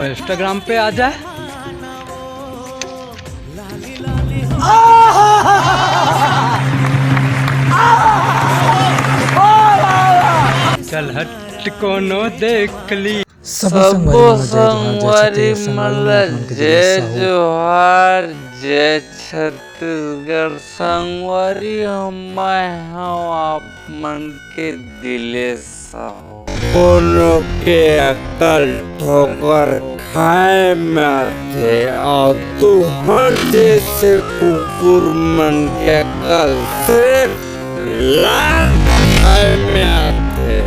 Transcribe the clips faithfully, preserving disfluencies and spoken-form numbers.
Instagram पे आ जाए। चल हट कोनो देख ली। सबो संगवारी मन ला जय जोहार, जय छत्तीसगढ़। संगवारी हो, मैं हूँ आप मन के दिलेश साहू। कोनो के अकल ठोकर खाए में आथे, अउ तुहर जैसे कुकुर मन के अकल सिर्फ लात खाए में आथे।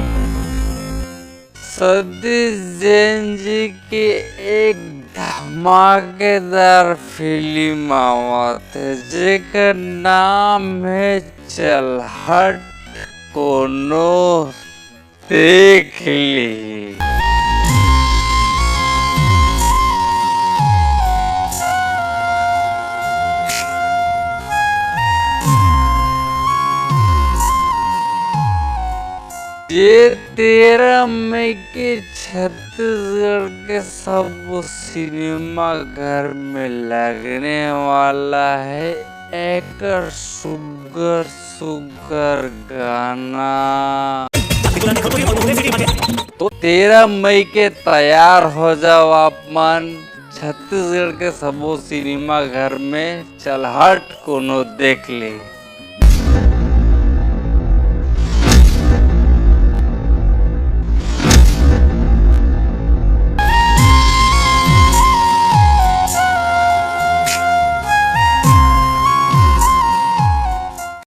सतीश जैन जी के एक धमाकेदार फिल्म आवत हे, जेकर नाम हे चल हट कोनो देख ली। ये तेरह मई के छत्तीसगढ़ के सब सिनेमा घर में लगने वाला है एकर सुग्घर सुग्घर गाना। तो तेरह मई के तैयार हो जाओ आप मन, छत्तीसगढ़ के सबो सिनेमा घर में चल हट कोनो देख ले।